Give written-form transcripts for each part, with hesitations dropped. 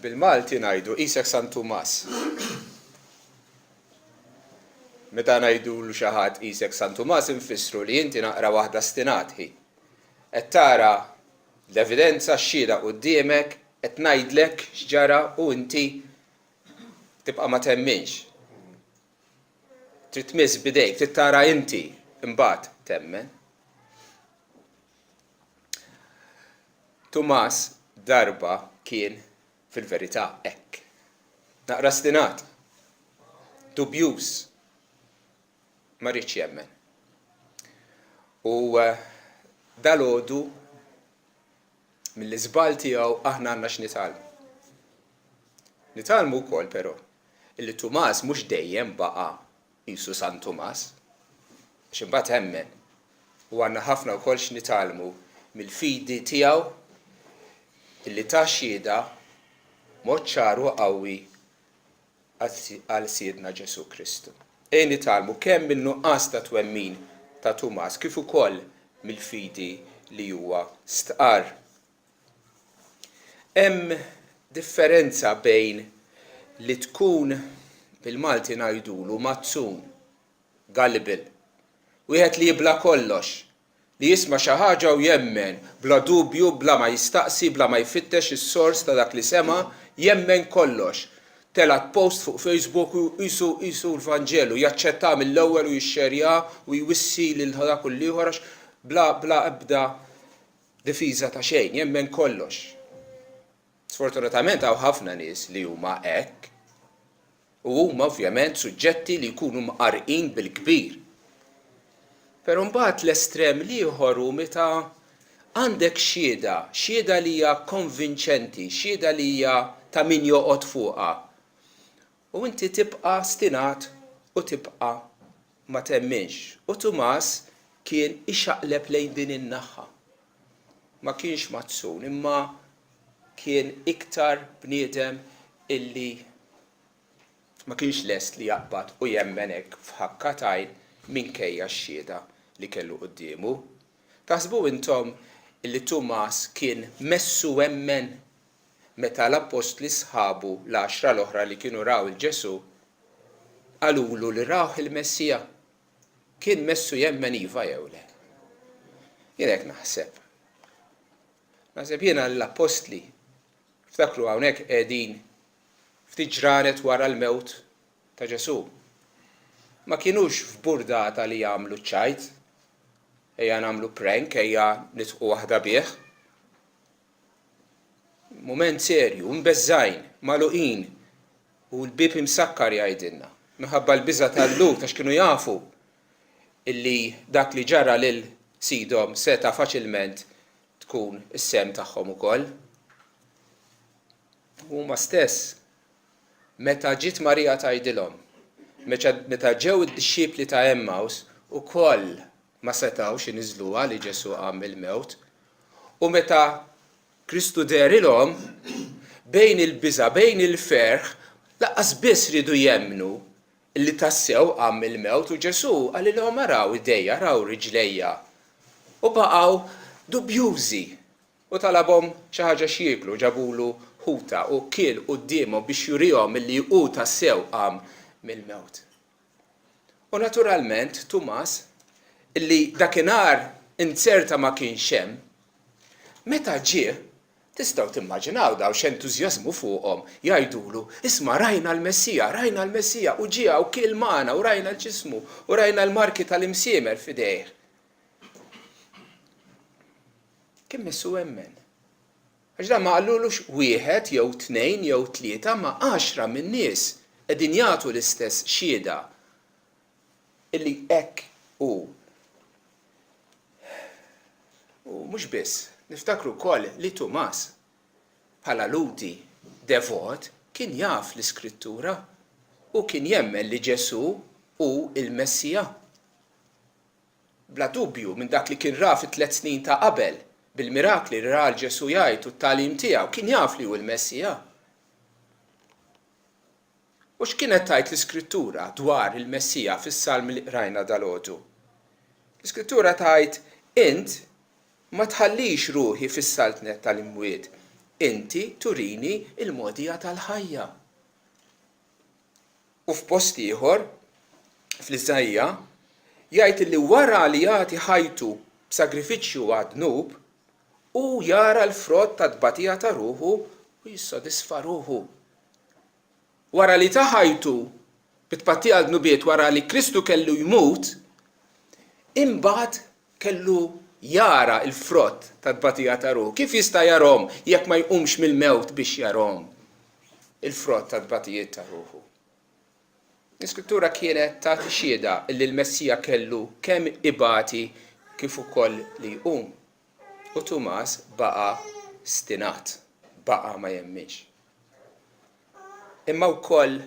Bil-Malti ngħidu qisek San Tumas. Meta ngħidulu xi ħadd qisek San Tumas infissru li inti naqra waħda stinat ħi. Qed tara l-evidenza, x-xhieda quddiemek, qed ngħidlek x'ġara u inti tibqa' ma temminx. Trid tmiss b'idejk, trid tara inti, imbagħad temmen. Tumas darba kien fil-verità hekk. Naqra stinat. Dubjuż. Ma riedx jemmen. U dalgħodu mill-iżball tiegħu aħna għandna x'nitgħallmu. Nitgħallmu wkoll però illi Tumas mhux dejjem baqa' qisu San Tumas, għax imbagħad emmen. U għandna ħafna wkoll x'nitgħallmu mill-fidi tiegħu illi ta xhieda b'mod ċar u qawwi għal Sidna Ġesù Kristu. Ejja nitgħallmu kemm min-nuqqas ta' twemmin ta' Tumas kif ukoll mill-fidi li huwa stqarr. Hemm differenza bejn li tkun, bil-Malti ngħidulu, mazzun, gullible, wieħed li jibla' kollox, li jisma' xi ħaġa u jemmen bla dubju, bla ma jistaqsi, bla ma jfittex is-sors ta' dak li sema', jemmen kollox. Telgħet post fuq Facebook u qisu qisu l-Vanġelu, jaċċettaha mill-ewwel u jixxerjaha u jwissi lil dak u l-ieħor għax bla bla ebda difiża ta' xejn, jemmen kollox. Sfortunatament hawn ħafna nies li huma hekk. U huma ovvjament suġġetti li jkunu mqarrqin bil-kbir. Però mbagħad l-estrem l-ieħor hu meta għandek xhieda, xhieda li hija konvinċenti, xhieda li hija ta' min joqgħod fuqha. U inti tibqa' stinat u tibqa' ma temminx. U Tumas kien ixaqleb lejn din in-naħa. Ma kienx mazzun imma kien iktar bniedem illi ma kienx lest li jaqbad u jemmen hekk f'ħakka t'għajn minkejja x-xhieda li kellu quddiemu. Taħsbu intom illi Tumas kien messu emmen meta l-appostli sħabu l-għaxra l-oħra li kienu raw 'il Ġesù qalulu li rawh il-Messija? Kien messu jemmen iva jew le? Jien hekk naħseb. Naħseb jiena l-appostli, ftakru hawnhekk qegħdin ftit ġranet wara l-mewt ta' Ġesù. Ma kinux f'burdata li jagħmlu ċ-ċajt, ejja nagħmlu prank, ejja nidħqu waħda bih. Mument serju, mbeżżgħin, magħluqin u l-bieb imsakkar jgħidilna. Minħabba l-biża' tal-Lhud għax kienu jafu illi dak li ġara lil sidhom seta' faċilment tkun is-sehem tagħhom ukoll. Huma stess meta ġiet Marija tgħidilhom, meta ġew id-dixxipli ta' Emmaus ukoll ma setgħux iniżżluha li Ġesù qam mill-mewt. U meta Kristu dehrilhom, bejn il-biża', bejn il-ferħ, lanqas biss riedu jemmnu li tassew qam mill-mewt u Ġesù qalilhom araw idejja, araw riġlejja. U baqgħu dubjużi. U talabhom xi ħaġa x'jieklu, ġabulu ħuta u kiel quddiemhom biex jurihom li hu tassew qam mill-mewt. U naturalment Tumas, li dakinhar inzerta ma kienx hemm, meta ġie, tistgħu timmaġinaw dawn x'entużjażmu fuqhom, jgħidulu, Isma' rajna l-Messija, rajna l-Messija, u ġie u kiel magħna u rajna l-ġismu u rajna l-marki tal-imsiemer f'idejh. Kien messu emmen. Għax dan ma qalulux wieħed jew tnejn jew tlieta ma għaxra min-nies qegħdin jagħtu l-istess xhieda illi hekk hu. U mhux biss, niftakru wkoll li Tumas, bħala Lhudi devot, kien jaf l-Iskrittura u kien jemmen li Ġesù hu l-Messija. Bla dubju, minn dak li kien ra fit-tlett snin ta' qabel, bil-mirakli li ra 'l Ġesù jgħid u t-tagħlim tiegħu, kien jaf li hu l-Messija. U x'kienet tgħid l-Iskrittura dwar il-Messija fis-salm li qrajna dalgħodu? L-Iskrittura tgħid, Int ma tħallix ruħi fis-saltnet tal-imwiet. Inti turini l-mogħdija tal-ħajja. U f'post ieħor, fl-Iżaija, jgħid li wara li jagħti ħajtu b'sagrifiċċju għad-dnub, hu jara l-frott tat-tbatija ta' ruħu u jissodisfa ruħu. Wara li ta ħajtu bi tpattija għal dnubiet, wara li Kristu kellu jmut, imbagħad kellu jara l-frott tat-tbatija ta' ruħu. Kif jista' jarhom jekk ma jqumx mill-mewt biex jarhom il-frott tat-tbatijiet ta' ruħu? L-Iskrittura kienet tagħti xhieda li l-Messija kellu kemm ibati kif ukoll li jqum. U Tumas baqa' stinat, baqa' ma jemminx. Imma wkoll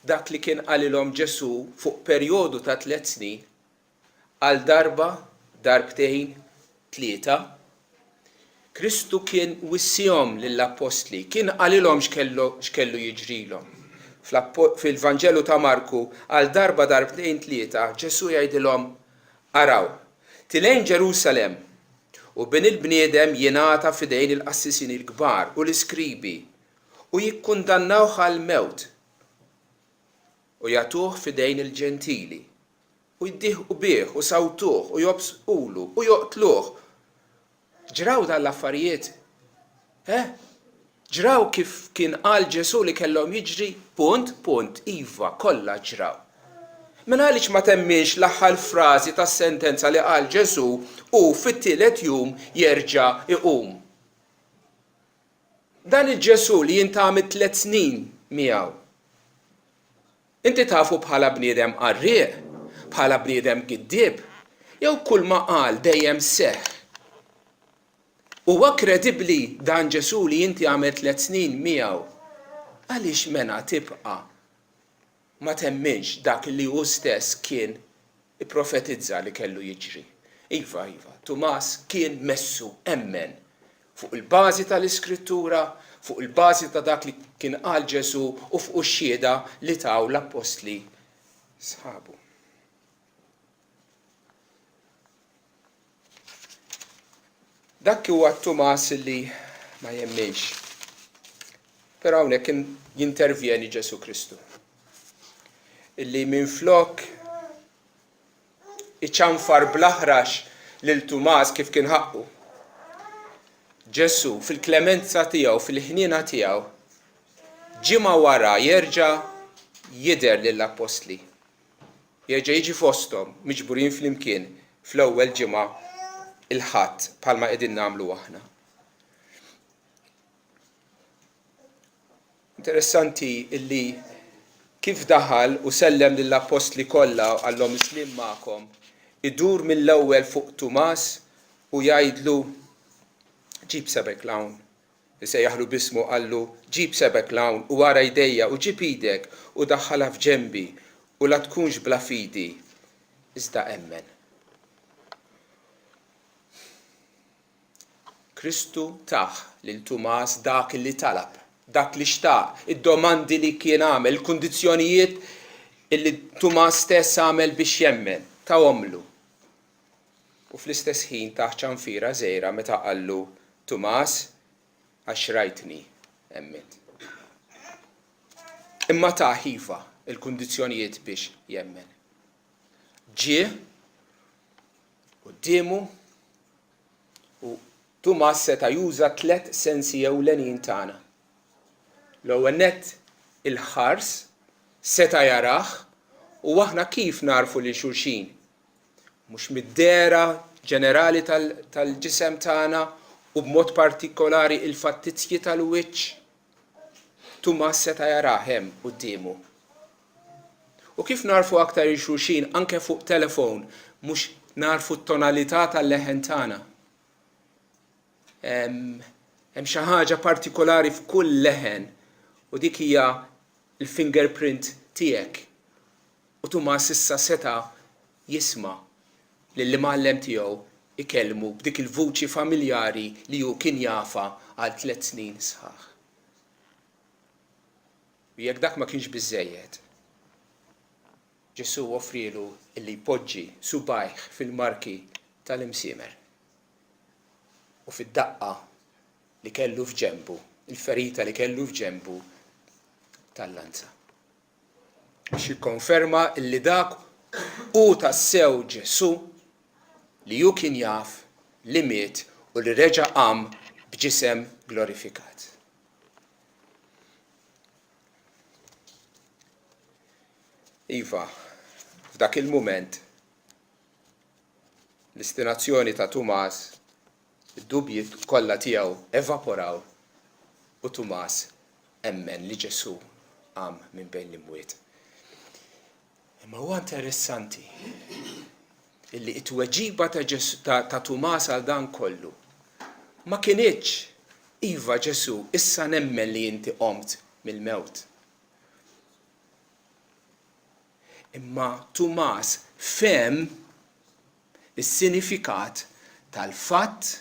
dak li kien qalilhom Ġesù fuq perjodu ta' tlett snin, għal darba, darbtejn, tlieta, Kristu kien wissihom lill-appostli, kien qalilhom x'kellu jiġrilhom. Fil-Vanġelu ta' Marku, għal darba, darbtejn, tlieta, Ġesù jgħidilhom, Araw, tilgħin Ġerusalemm, u Bin il-bniedem jingħata f'idejn il-qassisin il-kbar u l-iskribi, u jikkundannawh għall-mewt, u jagħtuh f'idejn il-Ġentili, u jdieħqu bih, u sawtuh, u jobsqulu, u joqtluh. Ġraw dan l-affarijiet? Eh? Ġraw kif kien qal Ġesù li kellhom jiġri? Punt, punt, iva, kollha ġraw. Mela għaliex ma temminx l-aħħar frażi tas-sentenza li qal Ġesù u fit-tielet jum jerġa' jqum? Dan il-Ġesù li int għamilt tlett snin miegħu, inti tafu bħala bniedem qarrieq, bħala bniedem giddieb, jew kulma qal dejjem seħħ? Huwa kredibbli dan Ġesù li inti għamilt tlett snin miegħu? Għaliex mela tibqa' ma temminx dak li hu stess kien ipprofetizza li kellu jiġri? Iva, iva, Tumas kien messu emmen fuq il-bażi tal-Iskrittura, fuq il-bażi ta' dak li kien qal Ġesù u fuq ix-xhieda li taw l-appostli sħabu. Dak huwa Tumas li ma jemminx. Però hawnhekk jintervjeni Ġesù Kristu. Illi minflok iċanfar bl-aħrax lil Tumas kif kien ħaqqu. Ġesù fil-klemenza tiegħu, fil-ħniena tiegħu, ġimgħa wara jerġa' jidher lill-appostli. Jerġa' jiġi fosthom, miġburin flimkien fl-ewwel ġimgħa il-Ħadd bħalma qegħdin nagħmlu aħna. Interessanti illi kif daħal u sellem lill-appostli kollha u qallhom is-sliem magħkom, idur mill-ewwel fuq Tumas u jgħidlu ġib sebgħek 'l hawn. Isejjaħlu b'ismu qallu, Ġib sebgħek 'l hawn u ara jdejja u ġib idek u daħħalha f'ġenbi u la tkunx bla fidi, iżda emmen. Kristu tah lil Tumas dak li talab, dak li xtaq, id-domandi li kien għamel, il-kundizzjonijiet illi Tumas stess għamel biex jemmen, tahomlu. U fl-istess ħin tah ċanfira żgħira meta qallu, Tumas, għax rajtni, emmint. Imma tah, iva, il-kundizzjonijiet biex jemmen. Ġie quddiemu u Tumas seta' juża tlett sensi ewlenin tagħna. L-ewwel nett il-ħars seta' jarah u aħna kif nagħrfu lil xulxin? Mhux mid-dehra ġenerali tal-ġisem tagħna u b'mod partikolari il-fattizji tal-wiċċ. Tumas seta' jarah hemm quddiemu. U kif nagħrfu aktar 'il xulxin anke fuq telefon mhux nagħrfu t-tonalità tal-leħen tagħna. Hemm xi ħaġa partikolari f'kull leħen u dik hija l-fingerprint tiegħek. U Tumas issa seta' jisma' lill-Imgħallem tiegħu jkellmu b'dik il-vuċi familjari li hu kien jafha għal tlett snin sħaħ. U jekk dak ma kienx biżżejjed, Ġesù offrielu li jpoġġi subgħajh fil-marki tal-imsiemer u fid-daqqa li kellu f'ġenbu. Il-ferita li kellu f'ġenbu tal-lanza. Biex jikkonferma li dak hu tassew Ġesù li hu kien jaf li miet u li reġa' qam b'ġisem glorifikat. Iva, f'dak il-mument, l-istinazzjoni ta' Tumas, id-dubji kollha tiegħu evaporaw u Tumas emmen li Ġesù qam minn bejn l-imwiet. Imma huwa interessanti illi t-tweġiba ta', ta, ta Tumas għal dan kollu ma kinitx Iva Ġesù, issa nemmen li inti qomt mill-mewt. Imma Tumas fehem is-sinifikat tal-fatt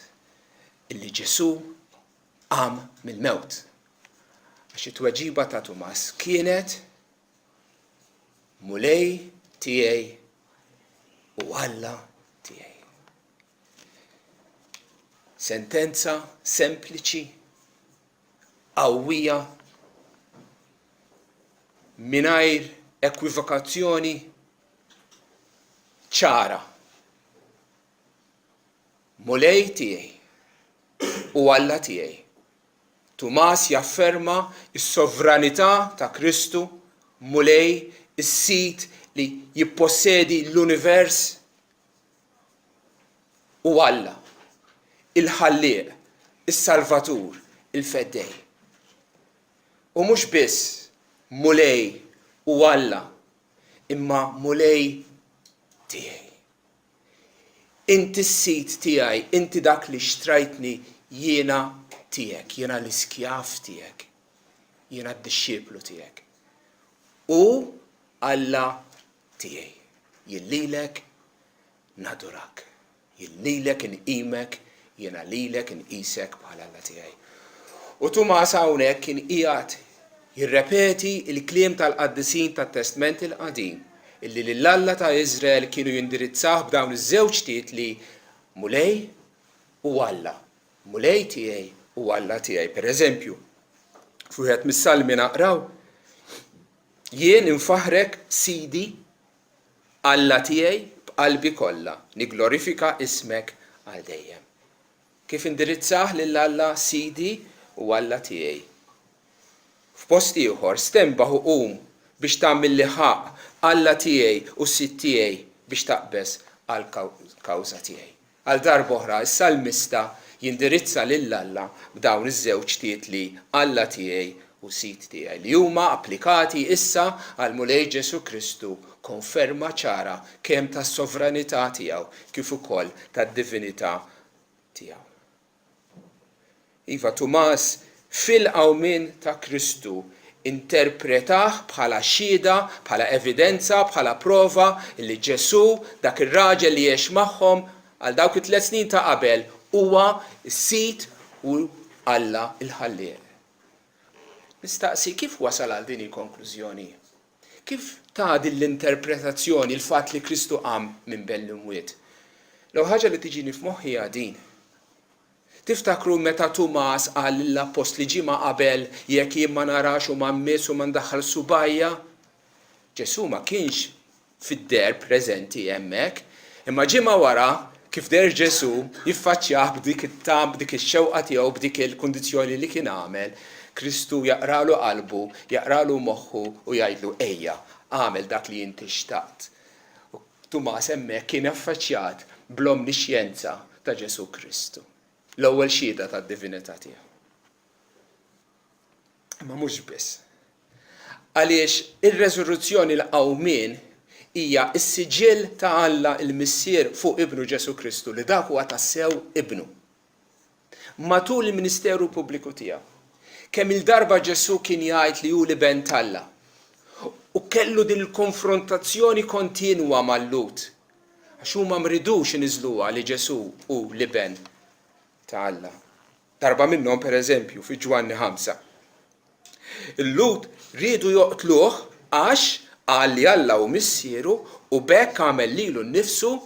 illi Ġesù qam mill-mewt. Għax it-tweġiba ta' Tumas kienet Mulej tiegħi u Alla tiegħi. Sentenza sempliċi, qawwija, mingħajr ekwivokazzjoni, ċara. Mulej tiegħi u Alla tiegħi. Tumas jafferma s-sovranità ta' Kristu, Mulej, is-Sid li jippossedi l-univers u Alla, il-Ħallieq, is-Salvatur, il-Feddej. U mhux biss Mulej u Alla, imma Mulej tiegħi. Inti s-Sid tiegħi, inti dak li xtrajtni, jiena tiegħek, jiena l-iskjav tiegħek, jiena d-dixxiplu tiegħek. U Alla tiegħi, jien lilek nadurak. Jien lilek inqimek, jiena lilek inqisek bħala Alla tiegħi. U Tumas hawnhekk kien qiegħed jirrepeti l-kliem tal-qaddisin tat-Testment il-Qadim, illi lil Alla ta' Iżrael kienu jindirizzawh b'dawn iż-żewġ titli Mulej u Alla, Mulej tiegħi u Alla tiegħi. Per eżempju, f'wieħed mis-Salmi naqraw, Jien infaħħrek, Sidi, Alla tiegħi, b'qalbi kollha, nigglorifika ismek għal dejjem. Kif indirizzah lil Alla Sidi u Alla tiegħi? F'post ieħor, Stenbaħ u qum biex tagħmilli ħaqq, Alla tiegħi u Sid tiegħi, biex taqbeż għall-kawża tiegħi. Għal darb'oħra, is-salmista jindirizza lil Alla b'dawn iż-żewġ titli Alla tiegħi u Sid tiegħi, li huma applikati issa għall-Mulej Ġesù Kristu, konferma ċara kemm tas-sovranità tiegħu kif ukoll tad-divinità tiegħu. Iva, Tumas fil-qawmien ta' Kristu interpretah bħala xhieda, bħala evidenza, bħala prova li Ġesù, dak ir-raġel li għex magħhom għal dawk it-tlett snin ta' qabel, huwa s-Sid u Alla l-Ħallieq. Nistaqsi kif wasal għal din il-konklużjoni? Kif ta din l-interpretazzjoni l-fatt li Kristu qam minn bejn l-imwiet? L-ewwel ħaġa li tiġini f'moħħi hija din. Tiftakru meta Tumas qal lill-appostli ġimgħa qabel jekk jien ma narax u ma mmiss u ma ndaħħal subgħajja? Ġesù ma kienx fid-deher preżenti hemmhekk, imma ġimgħa wara, kif deher Ġesù, jiffaċċjah b'dik it-tama, b'dik ix-xewqa tiegħu, b'dik il-kundizzjoni li kien għamel, Kristu jaqralu qalbu, jaqralu moħħu u jgħidlu, Ejja, agħmel dak li inti xtaqt. U Tumas hemmhekk kien affaċċjat bl-omnixjenza ta' Ġesù Kristu, l-ewwel xhieda tad-divinità tiegħu. Imma mhux biss. Għaliex ir-reżurruzzjoni l-qawmien hija s-siġill ta' Alla l-Missier fuq Ibnu Ġesù Kristu li dak huwa tassew Ibnu. Matul il-ministeru pubbliku tiegħu, kemm-il darba Ġesù kien jgħid li hu l-Iben t'Alla u kellu din il-konfrontazzjoni kontinwa mal-Lhud għax huma mridux iniżżluha li Ġesù hu l-Iben ta' Alla. Darba minnhom, per eżempju, fi Ġwanni 5, il-Lhud riedu joqtluh għax qal li Alla hu Missieru u b'hekk għamel lilu nnifsu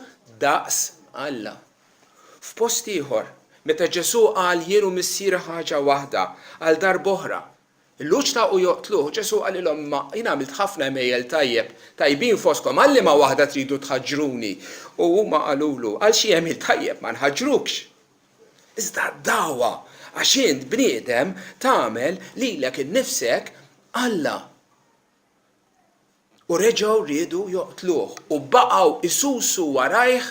daqs Alla. F'post ieħor, Meta Ġesù qal jien u Missieri ħaġa waħda, għal darb'oħra, il-Lhud xtaqu joqtluh, Ġesù qalilhom imma jien għamilt ħafna għemejjel tajjeb, tajbin fostkom, għal liema waħda tridu tħaġġruni? U huma qalulu, għal xi għemil tajjeb ma nħaġġrukx. Iżda d-dagħwa, għax int bniedem tagħmel lilek innifsek Alla. U reġgħu riedu joqtluh, u baqgħu isusu warajh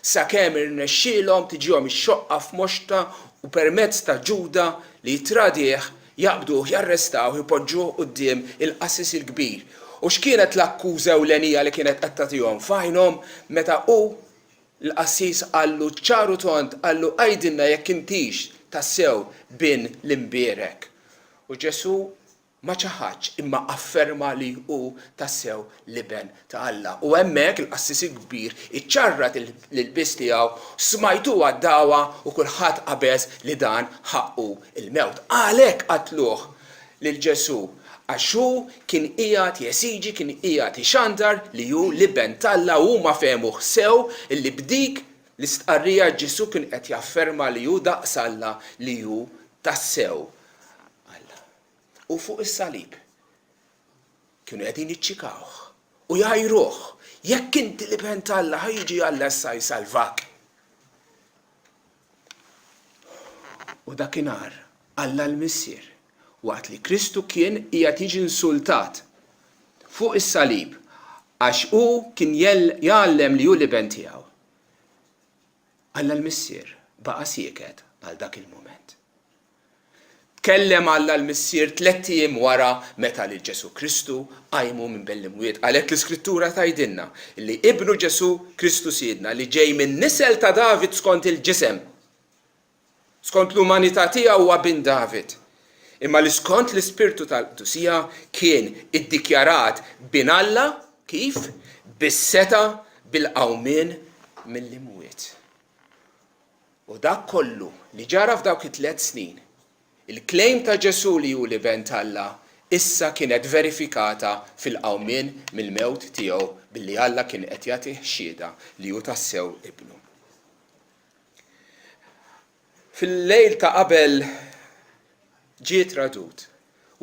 sakemm irnexxielhom tiġihom ix-xoqqa f'moxtha u permezz ta' Ġuda li jittradih jaqbduh, jarrestawh, ipoġġuh quddiem il-qassis il-kbir. U x'kienet l-akkuża ewlenija li kienet qed tagħtihom f'għajnhom meta hu, l-qassis qallu ċar u tond, qallu għidilna jekk intix tassew bin l-Imbierek. U Ġesù Ma ċaħadx, imma afferma li hu tassew l-Iben ta' Alla. U hemmhekk il-qassis il-kbir iċċarrat l-ilbies tiegħu, smajtuha d-dagħwa u kulħadd qabeż li dan ħaqqu l-mewt. Għalhekk qatluh lil Ġesù, għax hu kien qiegħed jesiġi, kien qiegħed ixandar li hu l-Iben t'Alla u huma fehmuh sew li b'dik l-istqarrija Ġesù kien qed jafferma li hu daqs Alla, li hu tassew Alla. U fuq is-salib kienu qegħdin jiċċikawh u jgħajruh, jekk inti l-Iben t'Alla, ħa jiġi Alla issa jsalvak. U dakinhar Alla l-Missier, waqt li Kristu kien qiegħed jiġi insultat fuq is-salib għax hu kien jgħallem li hu l-Iben tiegħu, Alla l-Missier baqa' sieket għal dak il-mument. Tkellem Alla l-Missier tlett ijiem wara meta lil Ġesù Kristu qajmu minn bejn l-imwiet. Għalhekk l-Iskrittura tgħidilna li Ibnu Ġesù Kristu Sidna li ġej min-nisel ta' David skont il-ġisem, skont l-umanità tiegħu huwa bin David, imma li skont l-Ispirtu tal-qdusija kien iddikjarat Bin Alla, kif? Bis-setgħa bil-qawmien mill-imwiet. U dak kollu li ġara f'dawk it-tlett snin, il-claim ta' Ġesù li hu l-Iben t'Alla issa kienet verifikata fil-qawmien mill-mewt tiegħu billi Alla kien qed jagħtih xhieda li hu tassew Ibnu. Fil-lejl ta' qabel ġie tradut,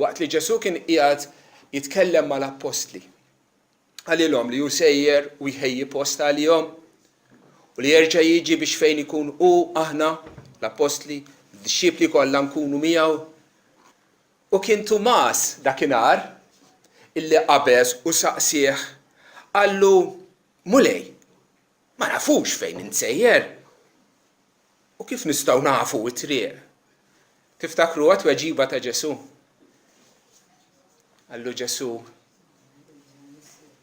waqt li Ġesù kien qiegħed jitkellem mal-appostli, Qalilhom li hu sejjer u jħejji post għalihom u li jerġa' jiġi biex fejn ikun hu aħna, l-appostli, d-dixxipli kollha nkunu miegħu. U kien Tumas dakinhar illi qabeż u saqsieh, qallu, Mulej, ma nafux fejn int sejjer. U kif nistgħu nafu t-triq? Tiftakruha t-tweġiba ta' Ġesù? Qallu Ġesù,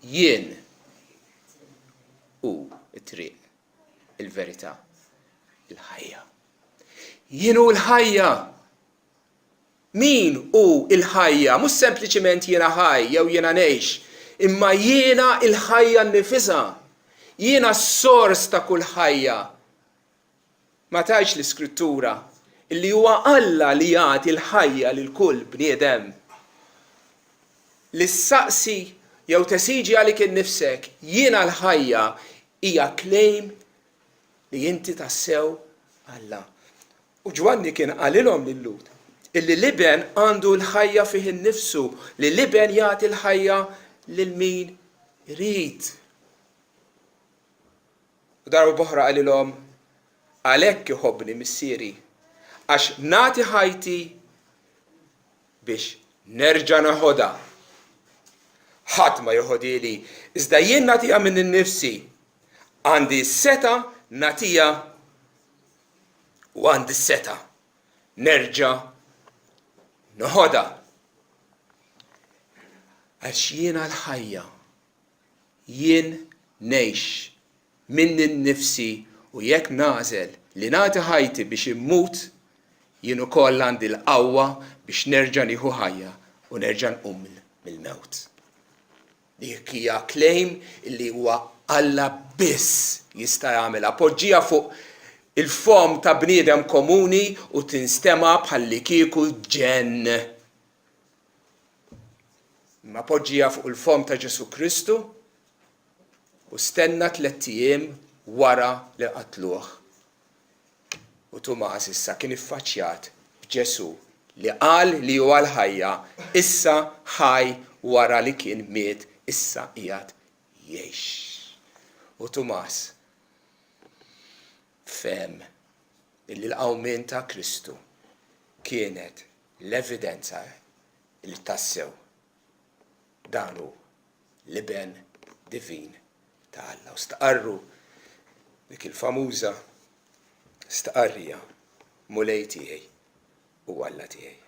Jien hu t-triq, il-verità, il-ħajja. Jien hu l-ħajja! Min hu l-ħajja? Mhux sempliċiment jiena ħaj jew jiena ngħix, imma jiena l-ħajja nnifisha. Jiena s-sors ta' kull ħajja. Ma tgħidx l-Iskrittura illi huwa Alla li jagħti l-ħajja lil kull bniedem? Li ssaqsi jew tesiġi għalik innifsek jiena l-ħajja hija claim li inti tassew Alla. U Ġwanni kien qalilhom lil-Lhud illi l-Iben għandu l-ħajja fih innifsu, li l-Iben jagħti l-ħajja lil min irid. U darb'oħra qalilhom, Għalhekk iħobbni Missieri, għax nagħti ħajti biex nerġa' neħodha. Ħadd ma joħodhieli, iżda jien nagħtiha minn innifsi. Għandi s-setgħa nagħtiha u għandi s-setgħa nerġa' noħodha. Għax jiena l-ħajja, jien ngħix minni nnifsi u jekk nagħżel li nagħti ħajti biex immut, jien ukoll għandi l-qawwa biex nerġa' nieħu ħajja u nerġa' nqum mill-mewt. Dik hija claim li huwa Alla biss jista' jagħmilha. Poġġiha fuq il-fomm ta' bniedem komuni u tinstema' bħallikieku ġenn. Imma poġġiha fuq il-fomm ta' Ġesù Kristu u stenna tlett ijiem wara li qatluh. U. U Tumas issa kien iffaċċjat b'Ġesù li qal li huwa l-ħajja, issa ħaj wara li kien miet, issa qiegħed jgħix. U Tumas fehem illi l-qawmien ta' Kristu kienet l-evidenza li tassew dan hu l-Iben divin ta' Alla. U stqarru dik il-famuża stqarrija, Mulej tiegħi u Alla tiegħi.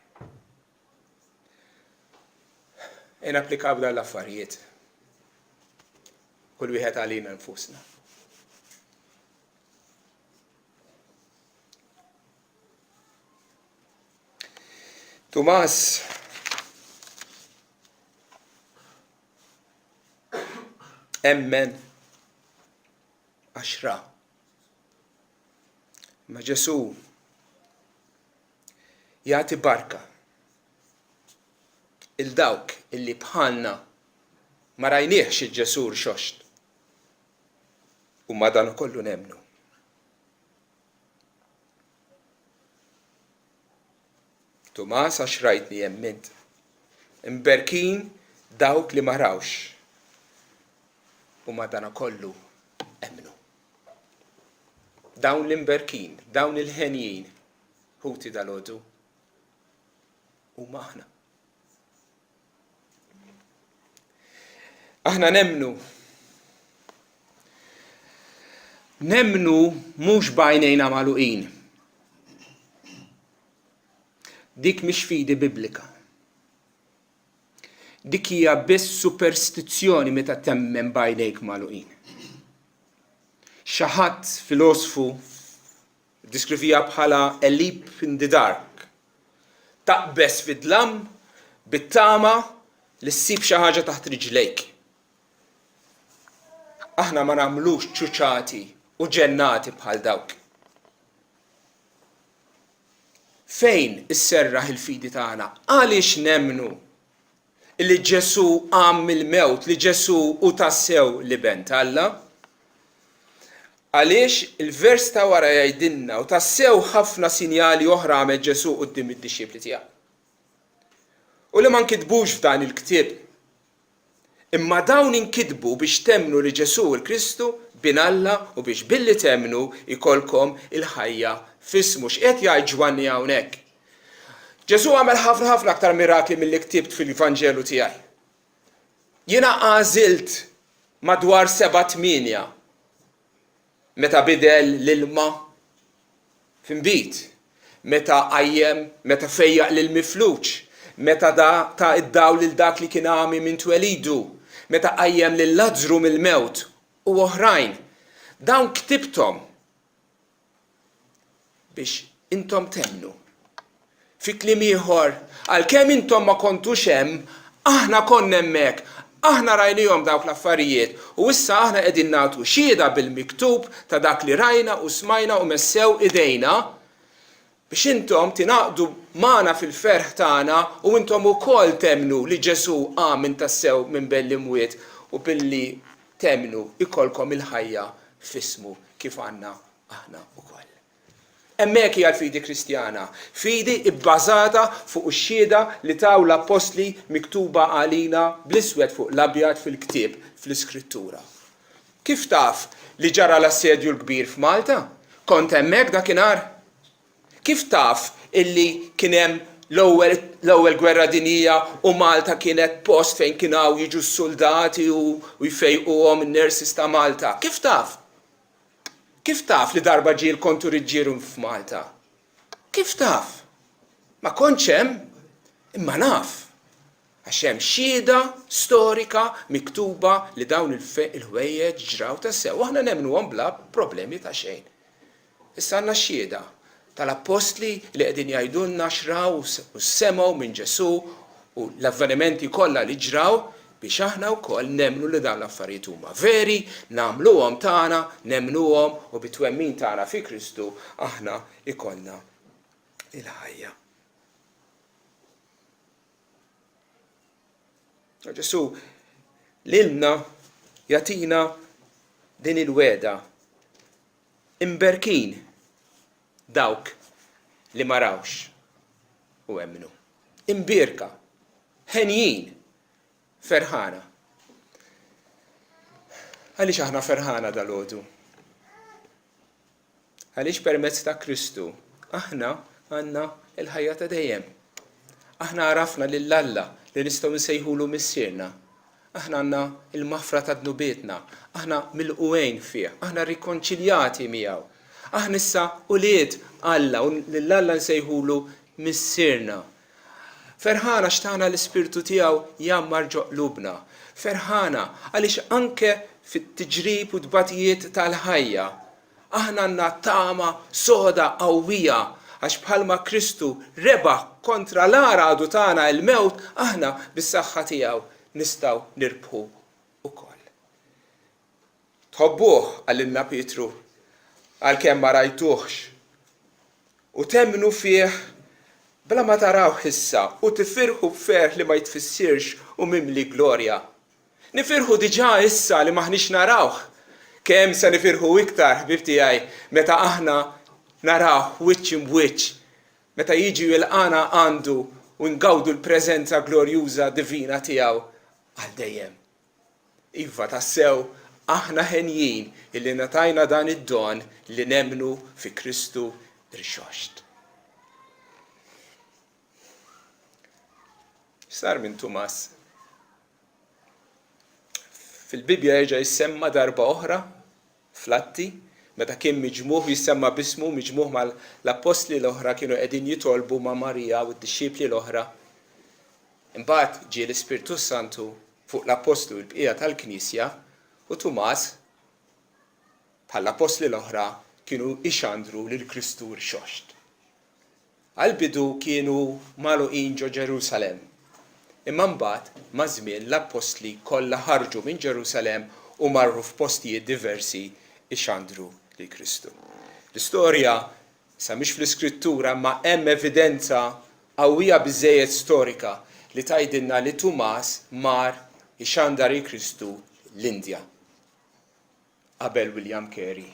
Ejja napplikaw dawn l-affarijiet kull wieħed għalina nfusna. Tumas emmen għax ra. Ma Ġesù jagħti barka il dawk illi bħalna ma rajniehx il-Ġesù rxoxt. U madankollu nemmnu. Tumas għax rajtni emmint. Imberkin dawk li ma rawx u madanakollu emmnu. Dawn l-imberkin, dawn il-henjin, ħuti dalgħodu, huma aħna. Aħna nemmnu. Nemmnu mhux b'għajnejna magħluqin. Dik mhix fidi biblika. Dik hija biss superstizzjoni meta temmen b'għajnejk magħluqin. Xi ħadd filosfu Iddeskriviha bħala a leap in the dark, taqbeż fid-dlam bit-tama li ssib xi ħaġa taħt riġlejk. Aħna ma nagħmlux ċuċati u ġennati bħal dawk. Fejn isserraħ il-fidi tagħna? Għaliex nemmnu li Ġesù qam mill-mewt, li Ġesù hu tassew l-Iben t'Alla? Għaliex il-vers ta' wara jgħidilna u tassew ħafna sinjali oħra għamel Ġesù quddiem id-dixxipli tiegħu. U li ma nkitbux f'dan il-ktieb. Imma dawn inkitbu biex temmnu li Ġesù hu l-Kristu, Bin Alla, u biex billi temmnu jkollkom il-ħajja f'ismu. X'qiegħed jgħid Ġwanni hawnhekk? Ġesù għamel ħafna ħafna aktar mirakli milli ktibt fil-Vanġelu tiegħi. Jiena għażilt madwar seba' tmienja meta bidel l-ilma f'inbid, meta qajjem, meta fejjaq lill-mifluġ, meta da ta d-dawl lil dak li kien għami minn twelidu, meta qajjem lil Lazzru mill-mewt u oħrajn. Dawn ktibthom biex intom temmnu. Fi kliem ieħor, għalkemm intom ma kontux hemm, aħna konna hemmhekk, aħna rajniehom dawk l-affarijiet, u issa aħna qegħdin nagħtu xhieda bil-miktub ta' dak li rajna u smajna u messew idejna, biex intom tingħaqdu magħna fil-ferħ tagħna u intom ukoll temmnu li Ġesù qam minn tassew minn bejn l-imwiet u billi temmnu jkollkom il-ħajja f'ismu kif għandna aħna wkoll. Hemmhekk hija l-fidi Kristjana, fidi bbażata fuq ix-xhieda li taw l-appostli miktuba għalina bl-iswed fuq l-abjad fil-ktieb, fl-Iskrittura. Kif taf li ġara l-Assedju l-Kbir f'Malta? Kont hemmhekk dakinhar? Kif taf illi kien hemm l-ewwel l-ewwel gwerra dinjija u Malta kienet post fejn kien hawn jiġu s-suldati u jfejquhom in-nurses ta' Malta? Kif taf? Kif taf li darba ġie l-Kontu Riġġieru f'Malta? Kif taf? Ma kontx hemm, imma naf. Għax hemm xhieda storika miktuba li dawn il-ħwejjeġ ġraw tassew u aħna nemmnuhom bla problemi ta' xejn. Issa għandna x-xhieda tal-appostli li qegħdin jgħidulna x'raw u semgħu minn Ġesù u l-avvenimenti kollha li ġraw biex aħna wkoll nemmnu li dawn l-affarijiet huma veri, nagħmluhom tagħna, nemmnuhom u bit-twemmin tagħna fi Kristu aħna jkollna l-ħajja. Ġesù lilna jagħtina din il-wegħda Imberkin! dawk li ma rawx u emmnu. Imbierka, henjin, ferħana. Għaliex aħna ferħana dalgħodu? Għaliex permezz ta' Kristu aħna għandna l-ħajja ta' dejjem. Aħna għarafna lil Alla li nistgħu nsejħulu Missierna. Aħna għandna l-maħfra ta' dnubietna. Aħna milqugħin fih. Aħna rikonċiljati miegħu. Aħna issa ulied Alla u lil Alla nsejħulu Missierna. Ferħana għax tana l-Ispirtu tiegħu jgħammar ġo qlubna. Ferħana għaliex anke fit-tiġrib u t-tbatijiet tal-ħajja, aħna għandna tama soda qawwija għax bħalma Kristu rebaħ kontra l-agħar għadu tagħna il-mewt, aħna bis-saħħa tiegħu nistgħu nirbħu wkoll. Tħobbuh, qalilna Pietru, għalkemm ma rajtuhx, u temmnu fih bla ma tarawh issa u tifirħu b'ferħ li ma jitfissirx u mimli glorja. Nifirħu diġà issa li m'aħniex narawh. Kemm se nifirħu iktar, ħbieb tiegħi, meta aħna narawh wiċċ imb'wiċċ, meta jiġi u jilqagħna għandu u ngawdu l-preżenza glorjuża divina tiegħu għal dejjem. Iva, tassew, aħna henjin illi ngħatajna dan id-don li nemmnu fi Kristu rxoxt. X'sar minn Tumas? Fil-Bibbja jerġa' jissemma darba oħra fl-Atti, meta kien miġmugħ jissemma b'ismu miġmugħ mal-appostli l-oħra kienu qegħdin jitolbu ma' Marija u d-dixxipli l-oħra. Imbagħad ġie l-Ispirtu s-Santu fuq l-appostli u l-bqija tal-Knisja, u Tumas, bħall-appostli l-oħra, kienu jxandru lil Kristu rxoxt. Għall-bidu kienu magħluqin ġo Ġerusalemm, imma mbagħad maż-żmien l-appostli kollha ħarġu minn Ġerusalemm u marru f'postijiet diversi jxandru lil Kristu. L-istorja Issa mhix fl-Iskrittura imma hemm evidenza qawwija biżżejjed storika li tgħidilna li Tumas mar ixandar il Kristu l-Indja qabel William Carey.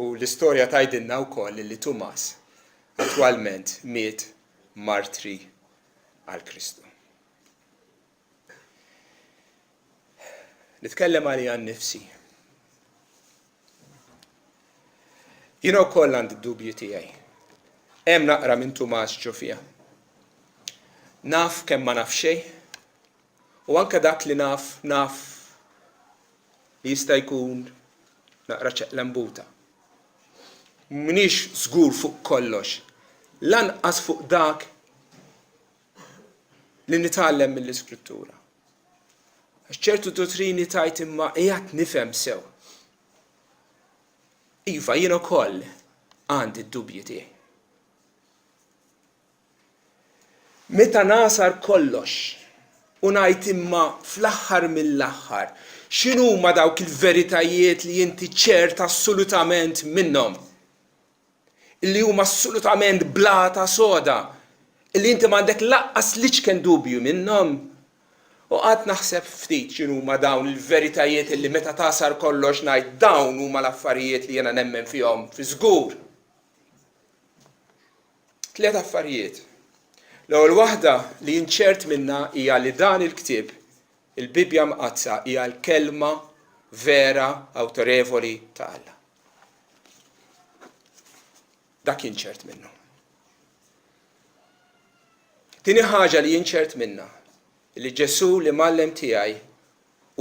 U l-istorja tgħidilna wkoll li Tumas attwalment miet martri għal Kristu. Nitkellem għalija nnifsi. Jiena wkoll għandi d-dubji tiegħi. Hemm naqra minn Tumas ġo fija. Naf kemm ma naf xejn, u anke dak li naf, naf li jista' jkun naqra ċeqlembuta. M'iniex żgur fuq kollox, lanqas fuq dak li nitgħallem mill-Iskrittura. Għax ċertu dottrini tgħid imma qiegħed nifhem sew. Iva, jien ukoll għandi d-dubji tiegħi. Meta nasar kollox u ngħid imma fl-aħħar mill-aħħar, x'inhuma dawk il-veritajiet li inti ċert assolutament minnhom? li huma assolutament blata soda, li inti m'għandek laqqas l-iċken dubju minnhom. U qgħadt naħseb ftit x'inhuma dawn il-veritajiet li meta tagħsar kollox ngħid dawn huma l-affarijiet li jiena nemmen fihom fi żgur. Tliet affarijiet. L-ewwel waħda li jien ċert minnha hija li dan il-ktieb, il-Bibbja Mqaddsa, hija l-kelma vera awtorevoli ta' Alla. Dak jien ċert minnu. Tieni ħaġa li jien ċert minnha, li Ġesù l-Imgħallem tiegħi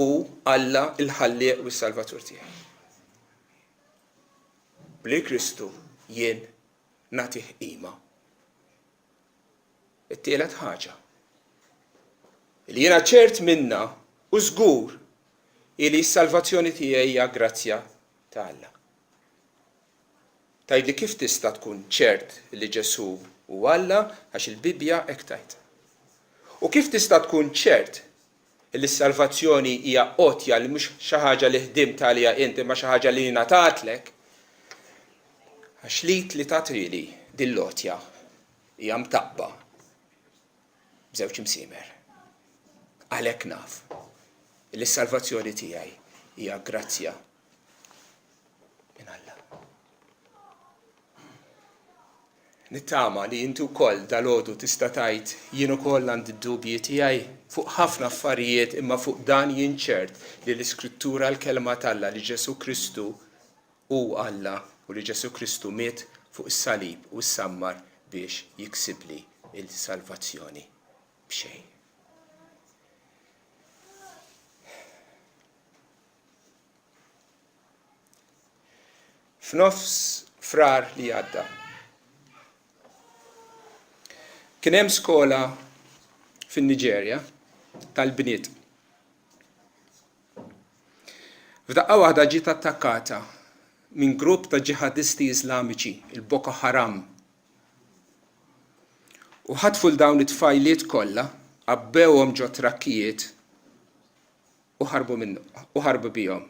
hu Alla l-Ħallieq u s-Salvatur tiegħi. Bli Kristu jien nagħtih qima. It-tielet ħaġa, li jiena ċert minnha u żgur hi li s-salvazzjoni tiegħi hija grazzja ta' Alla. Tgħidli kif tista' tkun ċert li Ġesù hu Alla għax il-Bibbja hekk tgħid. U kif tista' tkun ċert li s-salvazzjoni hija għotja li mhux xi ħaġa li ħdimt għaliha int imma xi ħaġa li ngħatatlek? Għax l-id li tagħtili din l-għotja hija mtaqqba b'żewġ imsiemer. Għalhekk naf li s-salvazzjoni tiegħi hija grazzja. Nittama li inti wkoll dalgħodu tista' tgħid, jien ukoll għandi d-dubji tiegħi fuq ħafna affarijiet imma fuq dan jien ċert li l-Iskrittura l-Kelma t'Alla li Ġesù Kristu hu Alla u li Ġesù Kristu miet fuq is-salib u ssammar biex jiksibli l-salvazzjoni b'xejn. F'nofs Frar li għadda, kien hemm skola fin-Niġerja tal-bniet. F'daqqa waħda ġiet attakkata minn grupp ta' ġihadisti Iżlamiċi, il-Boko Haram. U ħatfu 'l dawn it-tfajliet kollha, għabbewhom ġo trakkijiet u ħarbu minnu u ħarbu bihom.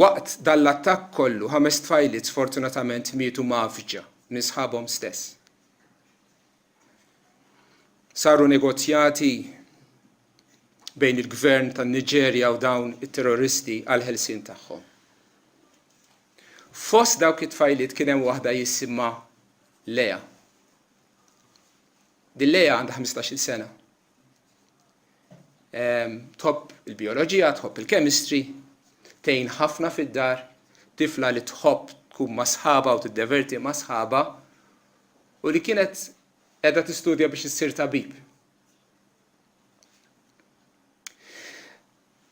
Waqt dan l-attakk kollu ħames tfajliet sfortunatament mietu mgħaffġa minn sħabhom stess. Saru negozjati bejn il-gvern tan-Niġerja u dawn it-terroristi għall-ħelsien tagħhom. Fost dawk it-tfajliet kien hemm waħda jisimha Lea. Din Lea għandha 15-il sena. Tħobb il-bijoloġija, tħobb il-chemistry, tgħin ħafna fid-dar, tifla li tħobb tkun ma' sħabha u tiddeverti ma' sħabha u li kienet qiegħda tistudja biex issir tabib.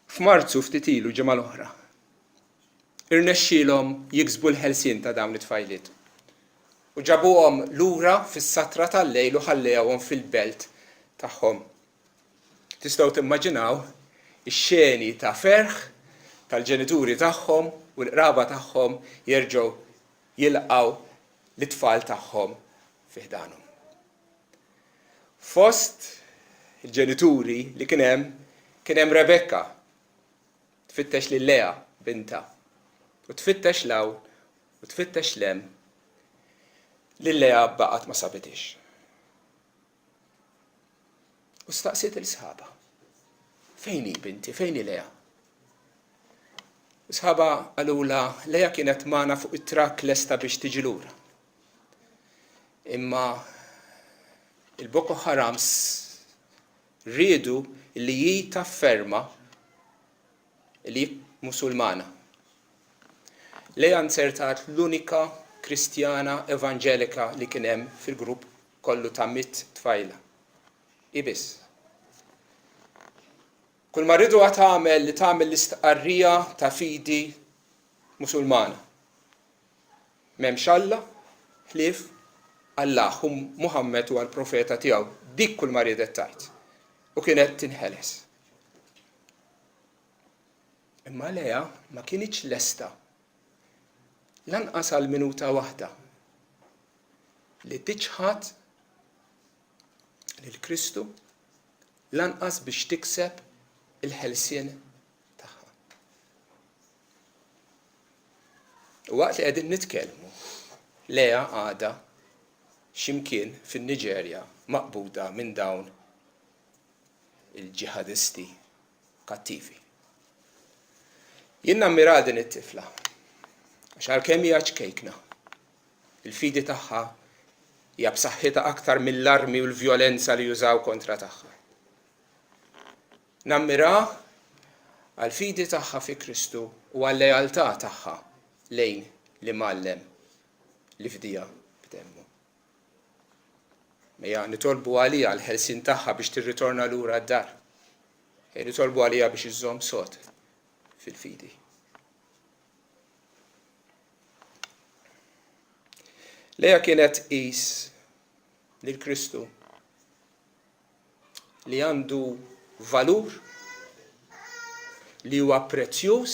F'Marzu ftit ilu ġimgħa l-oħra, irnexxielhom jiksbu l-ħelsien ta' dawn it-tfajliet u ġabuhom lura fis-satra tal-lejl u ħallewhom fil-belt tagħhom. Tistgħu timmaġinaw ix-xeni ta' ferħ tal-ġenituri tagħhom u l-qraba tagħhom jerġgħu jilqgħu lit-tfal tagħhom fi ħdanhom. Fost il-ġenituri li kien hemm, kien hemm Rebekka tfittex lil Lea bintha u tfittex 'l hawn u tfittex 'l hemm lil Lea baqgħet ma sabithiex. U staqsiet 'il sħabha, Fejn hi binti, fejn hi Lea? U sħabha qalulha, Lea kienet magħna fuq it-trakk lesta biex tiġi lura. Imma il-Boko Harams riedu li hi tafferma li hi Musulmana. Lea nzertat l-unika Kristjana evanġelika li kien hemm fil-grupp kollu ta' mitt tfajla. Hi biss. Kull ma rieduha tagħmel li tagħmel l-istqarrija ta' fidi Musulmana. M'hemmx Alla ħlief Allah u Muħammed huwa l-Profeta tiegħu. Dik kull ma riedet tgħid. U kienet tinħeles. Imma Lea ma kinitx lesta lanqas għal minuta waħda li tiċħad lil Kristu lanqas biex tikseb il-ħelsien tagħha. U waqt li qegħdin nitkellmu, Lea għadha x'imkien fin-Niġerja maqbuda minn dawn il-ġihadisti kattivi. Jien nammira din it-tifla għax għalkemm hija ċkejkna, il-fidi tagħha hija b'saħħitha aktar mill-armi u l-vjolenza li jużaw kontra tagħha. Nammiraha għall-fidi tagħha fi Kristu u għal-lealtà tagħha lejn l-Imgħallem li fdiha b'demmu. Ejja nitolbu għaliha l-ħelsien tagħha biex tirritorna lura d-dar. Ejja nitolbu għaliha biex iżżomm sod fil-fidi. Lea kienet tqis lil Kristu li għandu valur, li huwa prezzjuż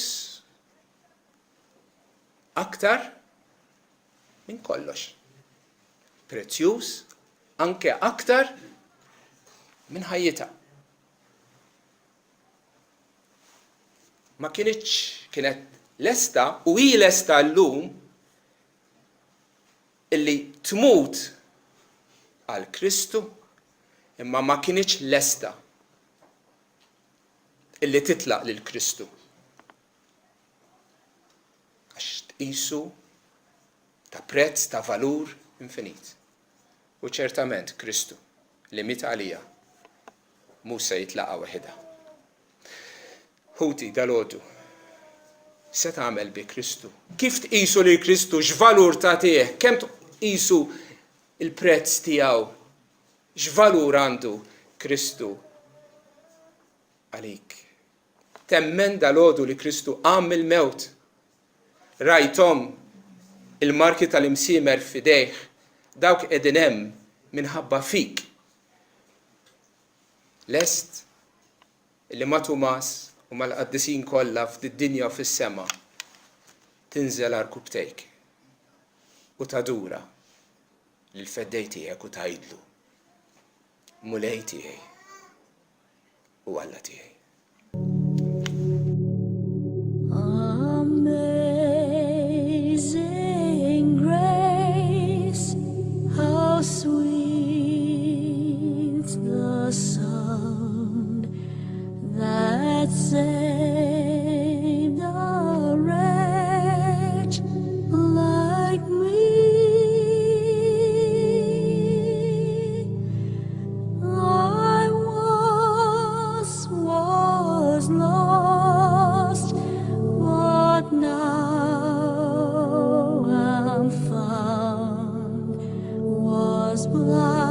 aktar minn kollox. Prezzjuż anke aktar minn ħajjitha. Ma kinitx kienet lesta u hi lesta llum illi tmut għal Kristu imma ma kinitx lesta illi titlaq lil Kristu. Għax tqisu. Ta' prezz, ta' valur infinit. U ċertament Kristu, li miet għalija, mhux se jitlaqha weħidha. Ħuti, dalgħodu, x'se tagħmel bi Kristu? Kif tqisu lil Kristu? X'valur tagħtih? Kemm tqisu l-prezz tiegħu? X'valur għandu Kristu għalik? Temmen dalgħodu li Kristu qam mill-mewt? Rajthom il-marki tal-imsiemer f'idejh, dawk qegħdin hemm minħabba fik. Lest li ma' Tumas u mal-qaddisin kollha f'did-dinja u fis-sema tinżel għarkupptejk u tadura lill-Feddej tiegħek u tgħidlu, Mulej tiegħi u Alla tiegħi. Amazing grace, how sweet the sound that saved a wretch like me. I once was lost, but now am found, was blind.